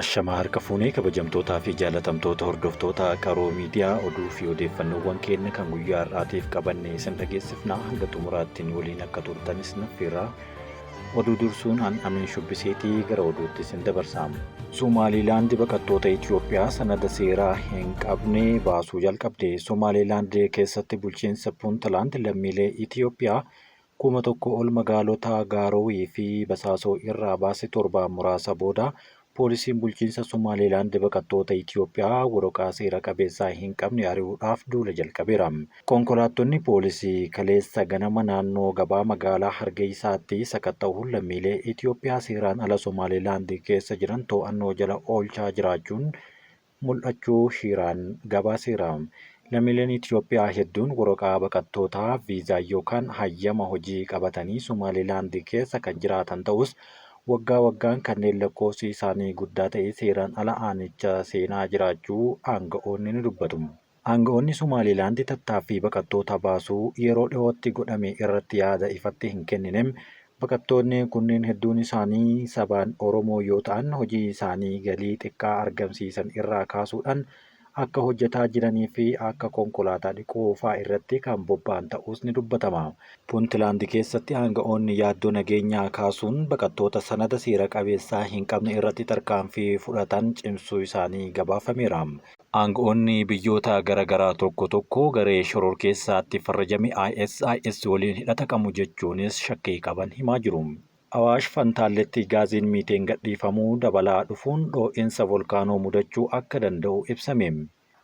Ashamaa harka fuunee kabajamtootaa fi jaalatamtoota hordoftoota Qaroo Miidiyaa oduu fi odeeffannoowwan keenya kan guyyaa har'aatiif qabanne isin dhageessifna hanga xumuraatti nu waliin akka turtanis naffeerra. Oduu dursuun an Amiin Shubbiseetii gara oduutti isin dabarsa. Somaaliilaand baqattoota Itoophiyaa sanada seeraa hin qabne baasuu jalqabde. Somaaliilaand keessatti bulchiinsa Puuntlaand lammiilee Itoophiyaa 1000 ol magaalota Gaarowii fi Basaasoo irraa baase torbaan muraasa booda poolisiin bulchiinsa Somaaliilaand baqattoota Itoophiyaa waraqaa seera qabeessaa hin qabne ari'uudhaaf duula jalqabeera. Konkolaattonni poolisii kaleessa ganama naannoo gabaa magaalaa Hargeysaatti sakatta'uun lammiilee Itoophiyaa seeraan ala Somaaliilaand keessa jiran to'annoo jala oolchaa jiraachuun mul'achuu Shiiraan gabaaseera. Lammiileen Itoophiyaa hedduun waraqaa baqattootaa viizaa yookaan hayyama hojii qabatanii Somaaliilaand keessa kan jiraatan ta'us waggaa waggaan kanneen lakkoofsi isaanii guddaa ta'e seeraan ala aanicha seenaa jiraachuu aanga'oonni ni dubbatu. Aanga'oonni Somaaliilaand tattaaffii baqattoota baasuu yeroo dhiyootti godhame irratti yaada ifatti hin kennine. Baqattoonni kunneen hedduun isaanii sabaan Oromoo yoo ta'an hojii isaanii galii xiqqaa argamsiisan irraa kaasuudhaan akka hojjetaa jiranii fi akka konkolaataa dhiquu fa'aa irratti kan bobba'an ta'uus ni dubbatama. Puuntlaand keessatti aanga'oonni yaaddoo nageenyaa kaasuun baqattoota sanada seera qabeessaa hin qabne irratti tarkaanfii fudhatan cimsuu isaanii gabaafameera. Aanga'oonni biyyoota garaagaraa tokko tokko garee shororkeessaatti farrajame ISIS waliin hidhata qabu jechuunis shakkii qaban himaa jiru. Awaash Fantaalletti gaaziin miiteen gadhiifamuu dabalaa dhufuun dhoo'insa volkaanoo mudachuu akka danda'u ibsame.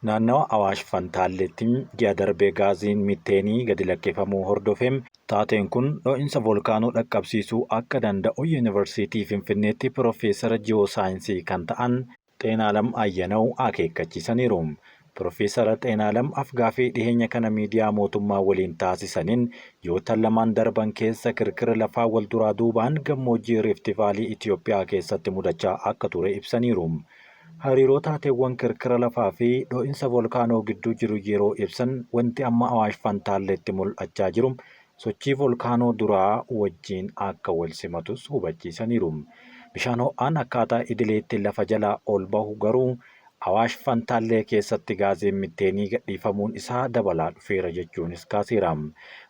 Naannawa Awaash Fantaalletti ji'a darbe gaaziin miiteenii gadi lakkifamuu hordofee taateen kun dhoo'insa volkaanoo dhaqqabsiisuu akka danda'u Yuunivarsiitii Finfinneetti Piroofeesara Ji'oosaayinsii kan ta'an Xeenaalam Ayyanaw akeekkachiisaniiru. Piroofeesara Xeenaalam afgaaffii dhiheenya kana miidiyaa mootummaa waliin taasisaniin ji'oottan lamaan darban keessa kirkirri lafaa wal duraa duubaan gammoojjii Riifti Vaalii Itoophiyaa keessatti mudachaa akka ture ibsaniiru. Hariiroo taateewwan kirkira lafaa fi dho'insa volkaanoo gidduu jiru yeroo ibsan wanti amma Awaash Fantaalleetti mul'achaa jiru sochii volkaanoo duraa wajjin akka wal simatus hubachiisaniiru. Bishaan ho'aan akkaataa idileetti lafa jalaa ol bahu garuu Awaash Fantaallee keessatti gaaziin mitteenii gadhiifamuun isaa dabalaa dhufeera jechuunis kaaseera.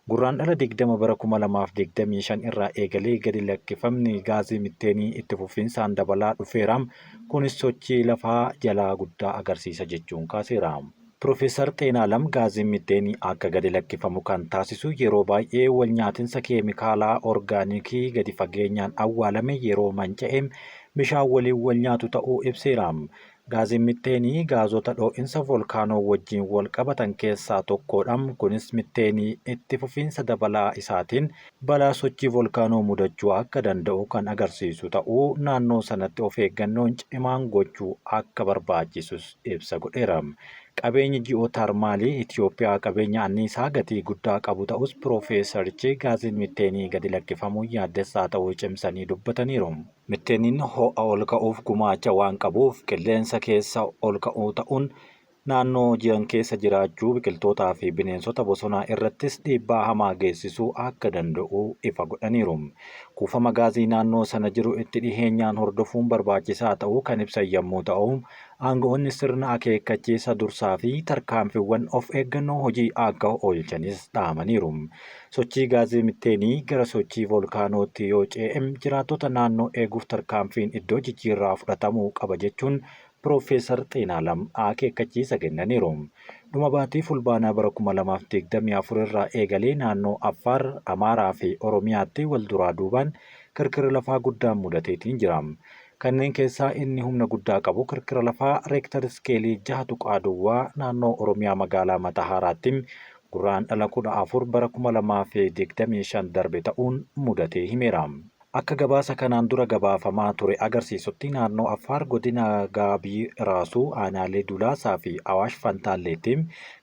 Gurraandhala 20 bara 2025 irraa eegalee gadi lakkifamni gaazii mitteenii itti fufinsaan dabalaa dhufeera. Kunis sochii lafaa jalaa guddaa agarsiisa jechuun kaaseera. Piroofeesar Xeenaalam gaaziin mitteenii akka gadi lakkifamu kan taasisu yeroo baay'ee walnyaatinsa keemikaalaa orgaanikii gadi fageenyaan awwaalame yeroo manca'e bishaan waliin wal nyaatu ta'uu ibseera. Gaaziin mitteenii gaazota dhoo'insa volkaanoo wajjin wal qabatan keessaa tokkodha. Kunis mitteenii itti fufiinsa dabalaa isaatiin balaa sochii volkaanoo mudachuu akka danda'u kan agarsiisu ta'uu naannoo sanatti of eeggannoon cimaan gochuu akka barbaachisus ibsa godheera. Qabeenyi ji'ootarmaalii Itoophiyaa qabeenya anniisaa gatii guddaa qabu ta'us piroofeesarichi gaaziin mitteenii gadi lakkifamuun yaaddessaa ta'uu cimsanii dubbataniiru. Mitteeniin ho'a ol ka'uuf gumaacha waan qabuuf qilleensa keessa ol ka'uu ta'uun naannoo jiran keessa jiraachuu biqiltootaa fi bineensota bosonaa irrattis dhiibbaa hamaa geessisuu akka danda'u ifa godhaniiru. Kuufama gaazii naannoo sana jiru itti dhiheenyaan hordofuun barbaachisaa ta'uu kan ibsan yommuu ta'u, aanga'oonni sirna akeekkachiisa dursaa fi tarkaanfiiwwan of eeggannoo hojii akka oolchanis dhaamaniiru. Sochii gaazii mitteenii gara sochii volkaanootti yoo ce'e jiraattota naannoo eeguuf tarkaanfiin iddoo jijjiirraa fudhatamuu qaba jechuun Piroofeesar Xeenaalam akeekkachiisa kennaniiru. Dhuma baatii Fulbaanaa bara 2024 irraa eegalee naannoo Affaar, Amaaraa fi Oromiyaatti wal duraa duubaan kirkirri lafaa guddaan mudateetiin jira. Kanneen keessaa inni humna guddaa qabu kirkira lafaa reektar iskeelii 6.0 naannoo Oromiyaa magaalaa Matahaaraatti Gurraandhala 14 bara 2025 darbe ta'uun mudatee himeera. Akka gabaasa kanaan dura gabaafamaa ture agarsiisutti naannoo Affaar godina Gaabii Raasuu aanaalee Dulaasaa fi Awaash Fantaalleetti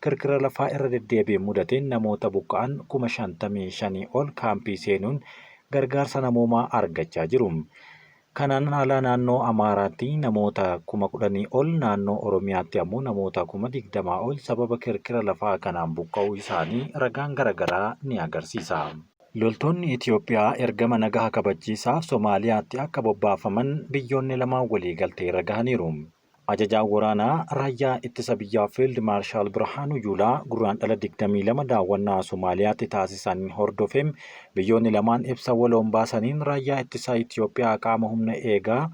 kirkira lafaa irra deddeebiin mudateen namoota buqqa'an 55,000 ol kaampii seenuun gargaarsa namoomaa argachaa jiru. Kanaan ala naannoo Amaaraatti namoota 10,000 ol, naannoo Oromiyaatti ammoo namoota 20,000 ol sababa kirkira lafaa kanaan buqqa'uu isaanii ragaan garagaraa ni agarsiisa. Loltoonni Itiyoophiyaa ergama nagaa kabachiisaaf Somaaliyaatti akka bobbaafaman biyyoonni lamaan waliigaltee irra gahaniiru. Ajajaan waraanaa raayyaa ittisa biyyaa Fiild Maarshaal Birhaanuu Juulaa Gurraandhala 22 daawwannaa Somaaliyaatti taasisan hordofee biyyoonni lamaan ibsa waloon baasaniin raayyaa ittisaa Itiyoophiyaa qaama humna eegaa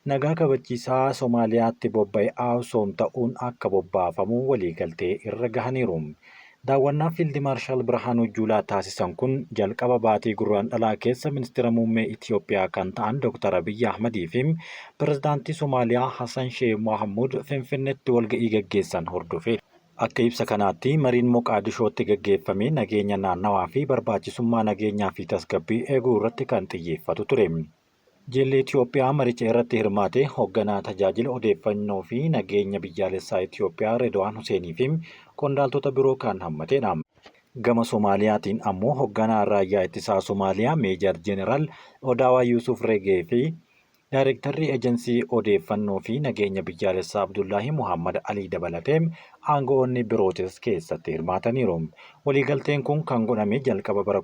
nagaa kabachiisaa Somaaliyaatti bobba'e AUSSOM ta'uun akka bobbaafamu waliigaltee irra gahaniiru. Daawwannaa Fiild Maarshaal Birhaanuu Juulaa taasisan kun jalqaba baatii Gurraandhalaa keessa Ministira Muummee Itiyoophiyaa kan ta'an Dr. Abiyyi Ahmadii fi Pirezidaantii Somaaliyaa Hasan Sheeh Mohammud Finfinneetti walga'ii gaggeessan hordofee. Akka ibsa kanaatti mariin Moqaadishootti gaggeeffame nageenya naannawaa fi barbaachisummaa nageenyaa fi tasgabbii eeguu irratti kan xiyyeeffatu ture. Jilli Itiyoophiyaa maricha irratti hirmaate hogganaa Tajaajila Odeeffannoo fi Nageenya Biyyaalessaa Itiyoophiyaa Redwaan Huseenii fi qondaaltota biroo kan hammateedha. Gama Somaaliyaatiin ammoo hogganaa Raayyaa Ittisaa Somaaliyaa Meejar Jeneraal Odaawaa Yuusuuf Regee fi Daayrektarri Ejensii Odeeffannoo fi Nageenya Biyyaalessaa Abdullaahii Mohaammad Alii dabalatee aanga'oonni birootis keessatti hirmaataniiru. Waliigalteen kun kan godhame jalqaba bara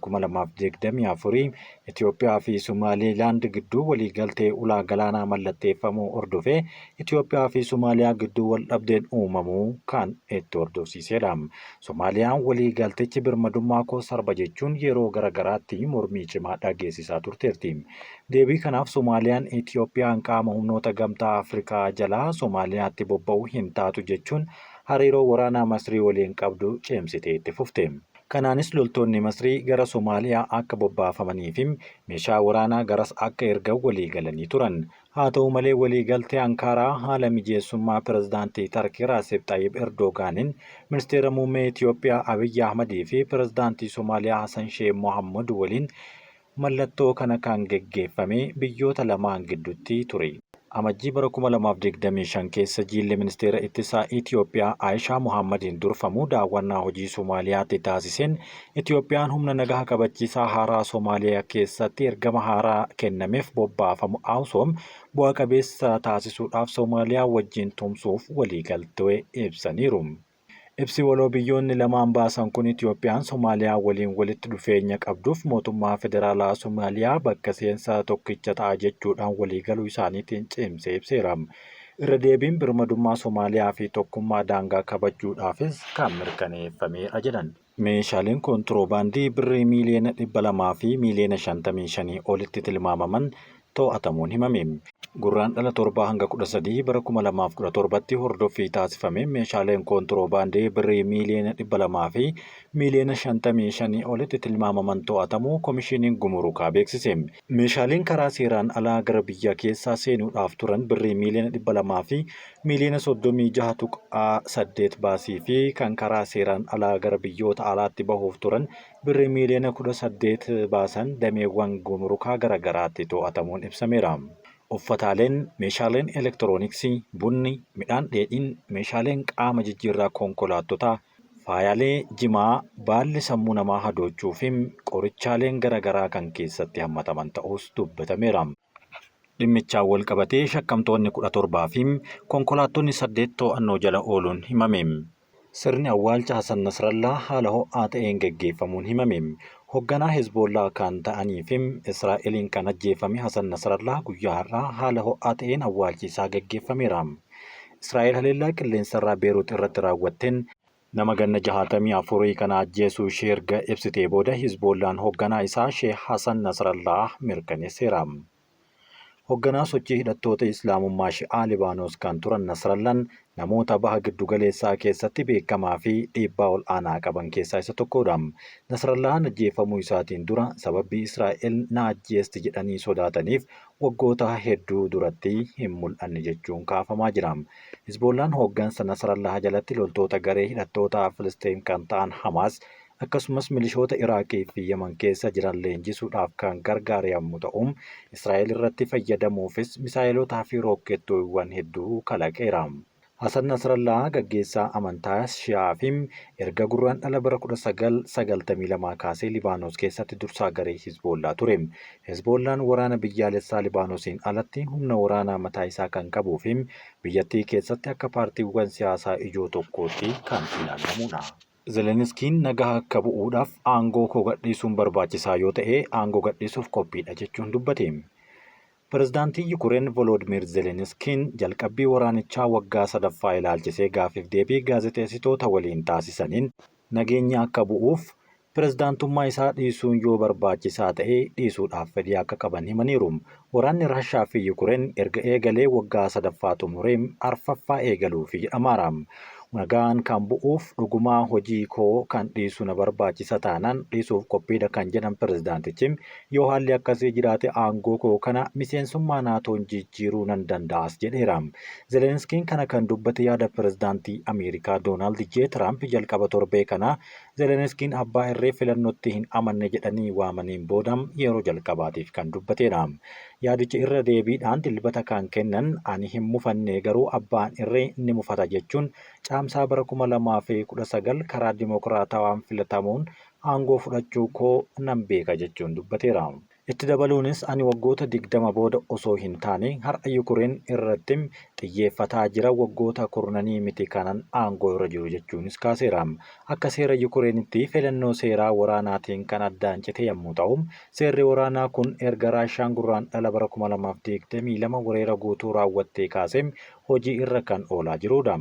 2024 Itoophiyaa fi Somaaliilaand gidduu waliigaltee ulaa galaanaa mallatteeffamuu hordofee Itoophiyaa fi Somaaliyaa gidduu waldhabdeen uumamuu kan itti hordofsiisedha. Somaaliyaan waliigaltichi birmadummaa koo sarba jechuun yeroo gara garaatti mormii cimaa dhageessisaa turteerti. Deebii kanaaf Somaaliyaan Itoophiyaan qaama humnoota Gamtaa Afrikaa jalaa Somaaliyaatti bobba'u hin taatu jechuun hariiroo waraanaa Masrii waliin qabdu cimsitee itti fufte. Kanaanis loltoonni Masrii gara Somaaliyaa akka bobbaafamaniifi meeshaa waraanaa garas akka ergan waliigalanii turan. Haa ta'u malee waliigaltee Ankaaraa haala mijeessummaa Pirezidaantii Tarkii Raasep Xayyib Erdoogaaniin Ministeera Muummee Itoophiyaa Abiyyi Ahmadii fi Pirezidaantii Somaaliyaa Hasan Sheeh Mohaammud waliin Mallattoo kana kan geggeeffame biyyoota lamaan gidduutti ture. Amajjii bara 2025 keessa jiilli Ministeera Ittisaa Itiyoophiyaa Ayishaa Mohaammadiin durfamu daawwannaa hojii Somaaliyaatti taasiseen Itiyoophiyaan humna nagaa kabachiisaa haaraa Somaaliyaa keessatti ergama haaraa kennameef bobbaafamu Awusoom bu'a qabeessa taasisuudhaaf Somaaliyaa wajjin tumsuuf waliigaltee ibsaniiru. Ibsi waloo biyyoonni lamaan baasan kun Itiyoophiyaan Somaaliyaa waliin walitti dhufeenya qabduuf mootummaa federaalaa Somaaliyaa bakka seensa tokkicha ta'a jechuudhaan waliigaluu isaaniitiin cimsee ibseera. Irra deebiin birmadummaa Somaaliyaa fi tokkummaa daangaa kabajuudhaafis kan mirkaneeffameedha jedhan. Meeshaaleen kontiroobaandii Birrii miiliyoona 200 fi miiliyoona 55 olitti tilmaamaman to'atamuun himame. Gurraandhala 7 hanga 13 bara 2017tti hordoffii taasifameen meeshaaleen kontiroobaandii Birrii miiliyoona 200 fi miiliyoona 55 olitti tilmaamaman to'atamuu Komishiniin Gumurukaa beeksise. Meeshaaleen karaa seeraan alaa gara biyya keessaa seenuudhaaf turan Birrii miiliyoona 200 fi miiliyoona 36.8 baasii fi kan karaa seeraan alaa gara biyyoota alaatti bahuuf turan Birrii miiliyoona 18 baasan dameewwan gumurukaa garagaraatti to'atamuun ibsameera. Uffataaleen, meeshaaleen elektirooniksii, bunni, midhaan dheedhiin, meeshaaleen qaama jijjiirraa konkolaattotaa, faayaalee jimaa, baalli sammuu namaa hadoochuu fi qorichaaleen garagaraa kan keessatti hammataman ta'uus dubbatameera. Dhimmichaan walqabatee shakkamtoonni 17 fi konkolaattonni 8 to'annoo jala ooluun himame. Sirni awwaalcha Hasan Nasrallaa haala ho'aa ta'een geggeeffamuun himame. Hogganaa Hezboollaa kan ta'anii fi Israa'eliin kan ajjeefame Hasan Nasrallaa guyyaa har'aa haala ho'aa ta'een awwaalchi isaa geggeeffameera. Israa'el haleellaa qilleensarraa Beerut irratti raawwatteen nama ganna 64 kana ajjeesuu ishee erga ibsitee booda Hezboollaan hogganaa isaa Sheeh Hasan Nasrallaa mirkaneesseera. Hogganaa sochii hidhattoota Islaamummaa Shi'aa Libaanos kan turan Nasrallaan namoota Baha Giddugaleessaa keessatti beekamaa fi dhiibbaa ol'aanaa qaban keessaa isa tokkodha. Nasrallaan ajjeefamuu isaatiin dura sababbii Israa'el na ajjeesti jedhanii sodaataniif waggoota hedduu duratti hin mul'anne jechuun kaafamaa jira. Hizboollaan hooggansa Nasrallaah jalatti loltoota garee hidhattoota Filisxeem kan ta'an Hamaas akkasumas milishoota Iraaqii fi Yaman keessa jiran leenjisuudhaaf kan gargaare yammu ta'u, Israa'el irratti fayyadamuufis misaa'elotaa fi rookkeettiiwwan hedduu kalaqeera. Hasan Nasrallaa gaggeessaa amantaa Shi'aa fi erga Gurraandhala bara 1992 kaasee Libaanos keessatti dursaa garee Hizboollaa ture. Hezboollaan waraana biyyaalessaa Libaanosiin alatti humna waraanaa mataa isaa kan qabuu fi biyyattii keessatti akka paartiiwwan siyaasaa ijoo tokkootti kan ilaalamudha. Zeleniskiin nagaa akka bu'uudhaaf aangoo koo gadhiisuun barbaachisaa yoo ta'e aangoo gadhiisuuf qophiidha jechuun dubbate. Pirezidaantii Yukureen Volodimir Zeleniskiin jalqabbii waraanichaa waggaa sadaffaa ilaalchisee gaaffiif deebii gaazexeessitoota waliin taasisaniin nageenya akka bu'uuf pirezidaantummaa isaa dhiisuun yoo barbaachisaa ta'e dhiisuudhaaf fedhii akka qaban himaniiru. Waraanni Raashaa fi Yukureen erga eegalee waggaa sadaffaa xumuree arfaffaa eegaluufi jedhamaara. Nagaan kan bu'uuf dhugumaa hojii koo kan dhiisu na barbaachisa taanaan dhiisuuf qophiidha kan jedhan pirezidaantichi, yoo haalli akkasii jiraate aangoo koo kana miseensummaa NATO'n jijjiiruu nan danda'as jedheera. Zelenskiin kana kan dubbate yaada pirezidaantii Ameerikaa Doonaald J. Tiraamp jalqaba torbee kanaa Zelenskiin abbaa irree filannootti hin amanne jedhanii waamaniin booda yeroo jalqabaatiif kan dubbateedha. Yaadicha irra deebiidhaan Dilbata kan kennan, ani hin mufanne, garuu abbaan irree ni mufata jechuun Caamsaa bara 2019 karaa dimokiraatawaan filatamuun aangoo fudhachuu koo nan beeka jechuun dubbateera. Itti dabaluunis ani waggoota 20 booda osoo hin taane har'a Yukureen irratti xiyyeeffataa jira, waggoota kurnanii miti kanan aangoo irra jiru jechuunis kaaseera. Akka seera Yukureenitti filannoo seeraa waraanaatiin kan addaan cite yammuu ta'u, seerri waraanaa kun erga Raashaan Gurraandhala bara 2022 wereera guutuu raawwattee kaasee hojii irra kan oolaa jiruudha.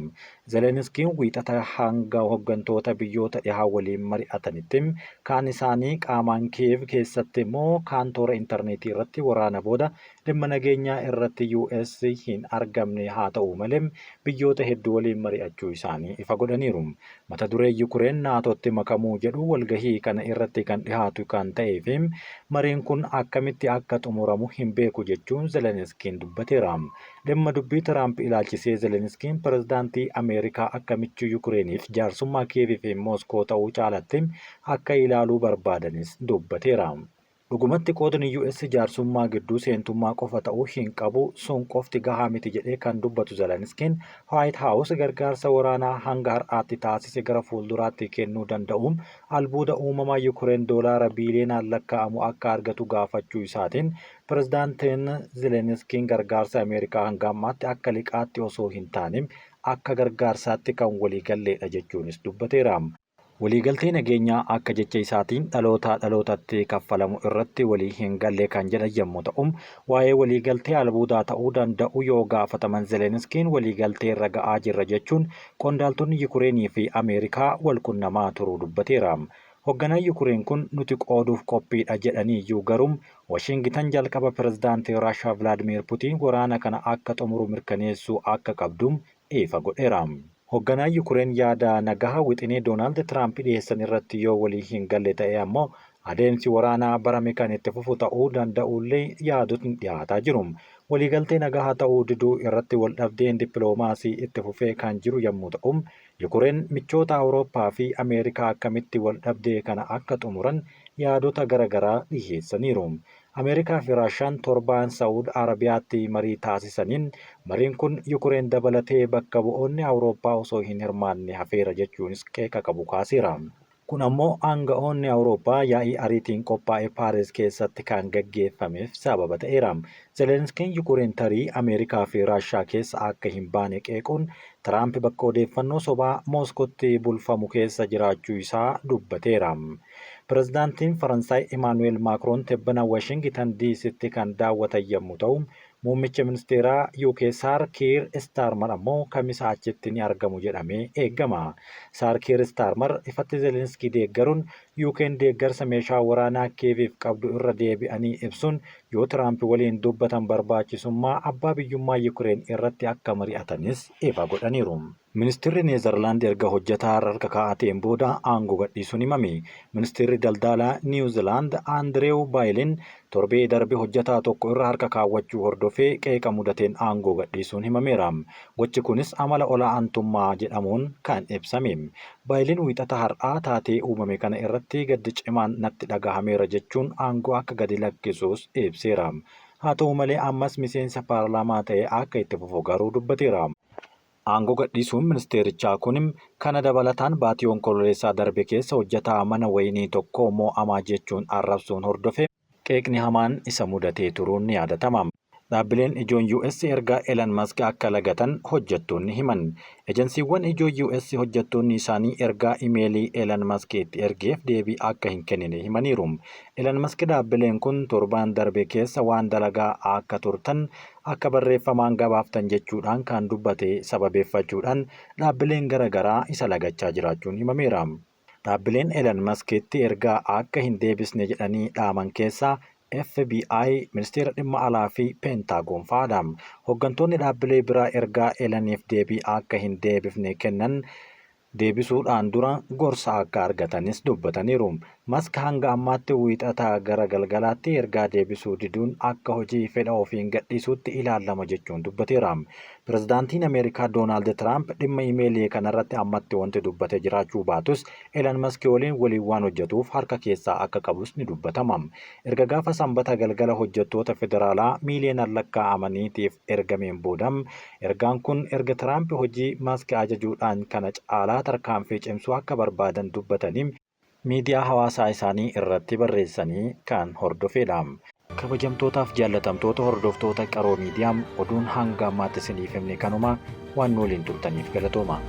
Zeleniskiin Wiixata hanga hoggantoota biyyoota dhihaa waliin mari'atanitti kaan isaanii qaamaan Kiyeev keessatti immoo kaan toora intarneetii irratti waraana booda dhimma nageenyaa irratti US hin argamne, haa ta'u malee biyyoota hedduu waliin mari'achuu isaanii ifa godhaniiru. Mata duree Yukureen NATOtti makamuu jedhu walgahii kana irratti kan dhihaatu kan ta'ee fi mariin kun akkamitti akka xumuramu hin beeku jechuun Zeleniskiin dubbateera. Dhimma dubbii Tiraamp ilaalchisee Zeleniskiin pirezidaantii Ameerikaa akka michuu Yukireeniif jaarsummaa Kiyeev fi Mooskoo ta'uu caalatti akka ilaaluu barbaadanis dubbateera. Dhugumatti qoodni US jaarsummaa gidduu seentummaa qofa ta'uu hin qabu, sun qofti gahaa miti jedhee kan dubbatu Zeleniskiin, Waayit Haawus gargaarsa waraanaa hanga har'aatti taasise gara fuulduraatti kennuu danda'u albuuda uumamaa Yukireen doolaara biiliyoonaan lakkaa'amu akka argatu gaafachuu isaatiin Pirezidaantiin Zeleniskiin gargaarsa Ameerikaa hanga ammaatti akka liqaatti osoo hin taane akka gargaarsaatti kan waliigalleedha jechuunis dubbateera. Waliigaltee nageenyaa akka jecha isaatiin dhalootaa dhalootatti kaffalamu irratti walii hin galle kan jedhan yommuu ta'u, waa'ee waliigaltee albuudaa ta'uu danda'u yoo gaafataman Zeleniskiin waliigalteerra ga'aa jirra jechuun qondaaltonni Yukureenii fi Ameerikaa wal qunnamaa turuu dubbateera. Hogganaan Yukureen kun nuti qooduuf qophiidha jedhaniiyyuu garuu Washingitan jalqaba Pirezidaantii Raashaa Vilaadmiir Putiin waraana kana akka xumuru mirkaneessuu akka qabdu ifa godheera. Hogganaan Yukureen yaada nagahaa wixinee Doonaald Tiraamp dhiyeessan irratti yoo walii hin galle ta'e ammoo adeemsi waraanaa barame kan itti fufu ta'uu danda'ullee yaadotni dhiyaataa jiru. Waliigaltee nagahaa ta'uu diduu irratti waldhabdeen dippiloomaasii itti fufee kan jiru yommuu ta'u, Yukureen michoota Awurooppaa fi Ameerikaa akkamitti waldhabdee kana akka xumuran yaadota gara garaa dhiheessaniiru. Ameerikaa fi Raashaan torbaan Sa'ud Arabiyaatti marii taasisaniin mariin kun Yukureen dabalatee bakka bu'oonni Awurooppaa osoo hin hirmaanne hafeera jechuunis qeeqa qabu kaaseera. Kun ammoo aanga'oonni Awurooppaa yaa'ii ariitiin qophaa'e Paaris keessatti kan gaggeeffameef sababa ta'eera. Zelenskiin Yukureen tarii Ameerikaa fi Raashaa keessa akka hin baane qeequun Tiraamp bakka odeeffannoo sobaa Mooskootti bulfamu keessa jiraachuu isaa dubbateera. Pirezidaantiin Faransaay Imaanu'eel Maakroon tibbana Washingitan DCtti kan daawwatan yommuu ta'u, Muummicha ministeeraa UK Saar Kiir Istaarmar ammoo Kamisa achitti ni argamu jedhamee eegama. Saar Kiir Istaarmar ifatti Zelenskii deeggaruun UK'n deeggarsa meeshaa waraanaa Kiyeeviif qabdu irra deebi'anii ibsuun yoo Tiraamp waliin dubbatan barbaachisummaa abbaa biyyummaa Yukireen irratti akka mari'atanis ifa godhaniiru. Ministirri Neezarlaand erga hojjetaa irra harka kaa'ateen booda aangoo gadhiisuun himame. Ministirri Daldalaa Niiw Zilaand Andireew Baayiliin torbee darbe hojjetaa tokko irra harka kaawwachuu hordofee qeeqa mudateen aangoo gadhiisuun himameera. Gochi kunis amala ola'aantummaa jedhamuun kan ibsame. Baayiliin Wiixata har'aa taatee uumame kana irratti gaddi cimaan natti dhagahameera jechuun aangoo akka gadi lakkisuus ibseera. Haa ta'u malee ammas miseensa paarlaamaa ta'ee akka itti fufu garuu dubbateera. Aangoo gadhiisuun ministeerichaa kun kana dabalataan baatii Onkololeessaa darbe keessa hojjataa mana wayinii tokko mo'amaa jechuun arrabsuun hordofee qeeqni hamaan isa mudatee turuun ni yaadatama. Dhaabbileen ijoon US ergaa Elon Musk akka lagatan hojjettoonni himan. Ejensiiwwan ijoo US hojjettoonni isaanii ergaa imeelii Elon Musk itti ergeef deebii akka hin kennine himaniiru. Elon Musk dhaabbileen kun torbaan darbe keessa waan dalagaa akka turtan akka barreeffamaan gabaaftan jechuudhaan kan dubbate sababeeffachuudhaan dhaabbileen garaagaraa isa lagachaa jiraachuun himameera. Dhaabbileen Elon Muskitti ergaa akka hin deebisne jedhanii dhaaman keessaa FBI, Ministeera Dhimma Alaa fi Peentaagoon fa'aadha. Hooggantoonni dhaabbilee biraa ergaa Eloniif deebii akka hin deebifne kennan deebisuudhaan dura gorsa akka argatanis dubbataniiru. Musk hanga ammaatti Wiixata gara galgalaatti ergaa deebisuu diduun akka hojii fedha ofiin gadhiisuutti ilaalama jechuun dubbateera. Pirezidaantiin Ameerikaa Doonaald Tiraamp dhimma imeelii kanarratti ammatti wanti dubbate jiraachuu baatus, Elon Musk waliin waan hojjetuuf harka keessaa akka qabus ni dubbatama. Erga gaafa Sanbata galgala hojjettoota federaalaa miiliyoonaan lakkaa'amaniitiif ergameen booda, ergaan kun erga Tiraamp hojii Musk ajajuudhaan kana caalaa tarkaanfii cimsuu akka barbaadan dubbatanii miidiyaa hawaasaa isaanii irratti barreessanii kan hordofedha. Kabajamtootaaf jaallatamtoota hordoftoota Qaroo Miidiyaa, oduun hanga ammaatti isiniif himne kanuma. Waan nu waliin turtaniif galatooma.